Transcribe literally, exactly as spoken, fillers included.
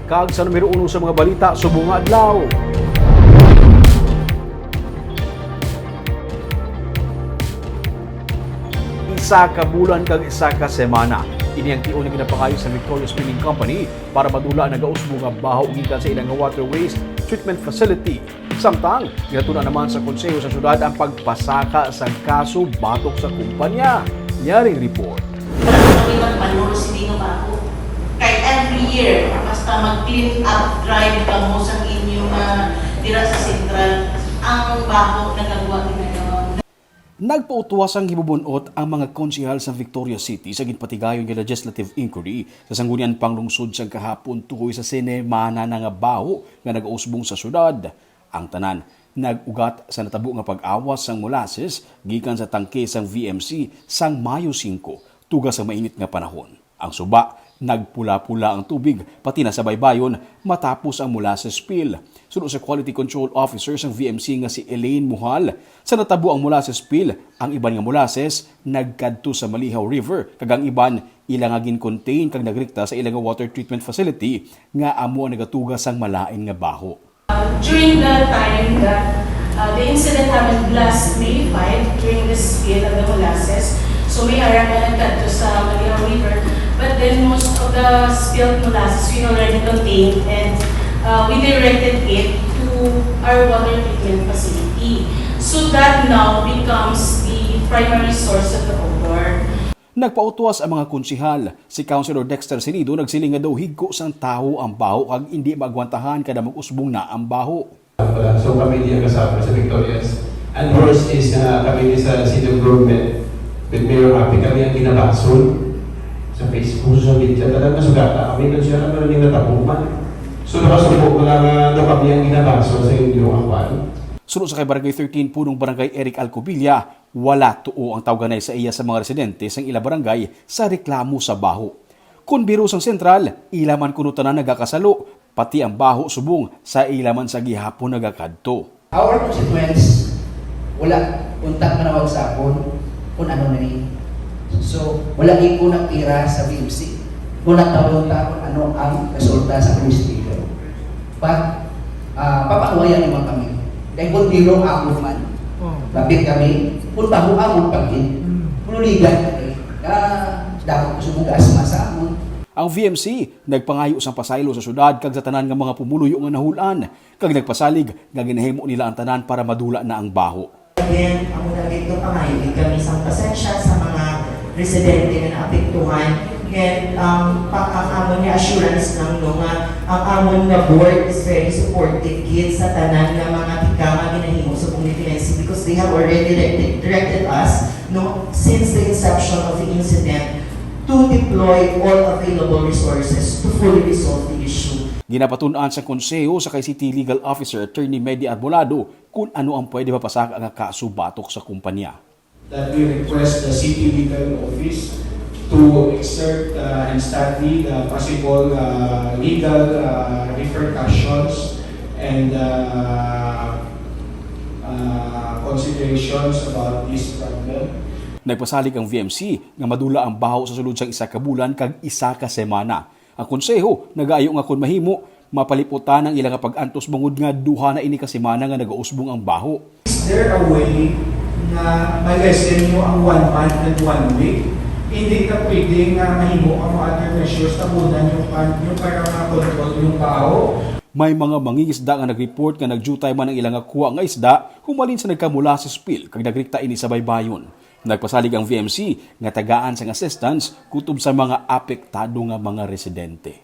Kag sa numero uno sa mga balita subong nga adlaw. Isa ka bulan kag isa ka semana, ini ang tion nga ginapangayo sa Victorious Spilling Company para madula ang nagausbong nga baho gikan sa ilang nga water waste treatment facility. Samtang ginatun-an naman sa Konseho sa Syudad ang pagpasaka sang kaso batok sa kumpanya. Yaring report. Wala kami magpanuro sini nga baho. Kay every year, basta mag-clean up drive kamo sa inyo nga dira sa sentral, ang baho nagagwa ginagawa. Nagpautwas sang hibubun-ot ang mga konsehal sa Victoria City sa ginpatigayon nga legislative inquiry sa Sangguniang Panglungsod sang kahapon tuhoy sa semana na nga baho nga nagausbong sa syudad. Ang tanan nag-ugat sa natabo nga pag-awas sang molasses gikan sa tangke sang V M C sang Mayo singko, tuga sang mainit nga panahon. Ang suba, nagpula-pula ang tubig, pati na sa baybayon, matapos ang molasses spill. Suno sa Quality Control Officer sang V M C nga si Elaine Muhal, sa natabo ang molasses spill, ang iban nga molasses nagkadto sa Malihaw River, kag ang iban ila nga gin-contain kag nagrikta sa ila nga water treatment facility nga amo ang nagatuga sang malain nga baho. During the time that, uh, the incident happened last May five during the spill of the molasses. So may ara nga nagkadto sa Malihaw River, but then most of the spilled molasses we already contained and, uh, we directed it to our water treatment facility. So that now becomes the primary source of the odor. Nagpautwas ang mga konsehal. Si Councilor Dexter Sinido nagsiling nga daw higko sang tawo ang baho kag indi maagwantahan kada mag-usbong na ang baho. So kami di ang kasama sa Victorious. And worst is na kami di sa city government with Mayor Happy, kami ang ginabasol sa Facebook, sa media. Talagang nasugata kami nun siya, ano na yung natabo man. So nakasubo ko lang nga daw kami ang ginabasol sa inyo, ang kwan. Suno sa kay Barangay thirteen, punong barangay Eric Alcobilla, wala tuo ang tawganay sa iya sa mga residente sang ila barangay sa reklamo sa baho. Kon biro sang sentral, ila man kuno tanan nagakasalo, pati ang baho subong sa ila man sa gihapon nagakadto. Our constituents, wala untat manawag sa akon kung ano na ni. So, wala gyud ko nagtira sa V M C kung natawag ta kung ano ang resulta sa police station. But, ah, papanuwayan naman kami. Kay kung biro ako man, Oh. Lapit kami, kung baho amon pagin, Mm. kululigan kami. Ah, dapat ko sumugas sa amon. Ang V M C nagpangayo sang pasaylo sa syudad kag sa tanan nga mga pumuluyo nga nahul-an, kag nagpasalig nga ginahimo nila ang tanan para madula na ang baho. Again, amo na gid, pangayo gid kami sang pasensya sa mga residente nga naapektuhan. And, um, pa, ang amon nga assurance lang, no, nga ang amon nga board is very supportive gid sa tanan nga mga tikang nga ginahimo sa Comunidad F N C because they have already directed, directed us, no, since the inception of the incident to deploy all available resources to fully resolve the issue. Ginapatun-an sa konseho sa kay City Legal Officer Attorney Medi Arbolado kung ano ang pwede mapasaka nga kaso batok sa kumpanya. That we request the City Legal Office to exert, uh, and study the possible, uh, legal, uh, repercussions and, uh, uh, considerations about this problem. Nagpasalig ang V M C nga madula ang baho sa sulod sang isa ka bulan kag isa ka semana. Ang konseho nagaayo nga kon mahimo, mapalip-utan ang ila nga pag-antos bangod nga duha na ini ka semana nga nagausbong ang baho. Is there a way na ma-lessen nyo ang one month and one week? Hindi na pwede nga mahimo ang mga other measures, tabunan yung pan nyo para ma-control yung baho? May mga mangingisda nga nag-report nga nagdiutay man ang ila nga kuha nga isda humalin sa nagka-molasses spill kag nagrikta ini sa baybayon. Nagpasalig ang V M C nga tagaan sang assistance kutob sa mga apektado nga mga residente.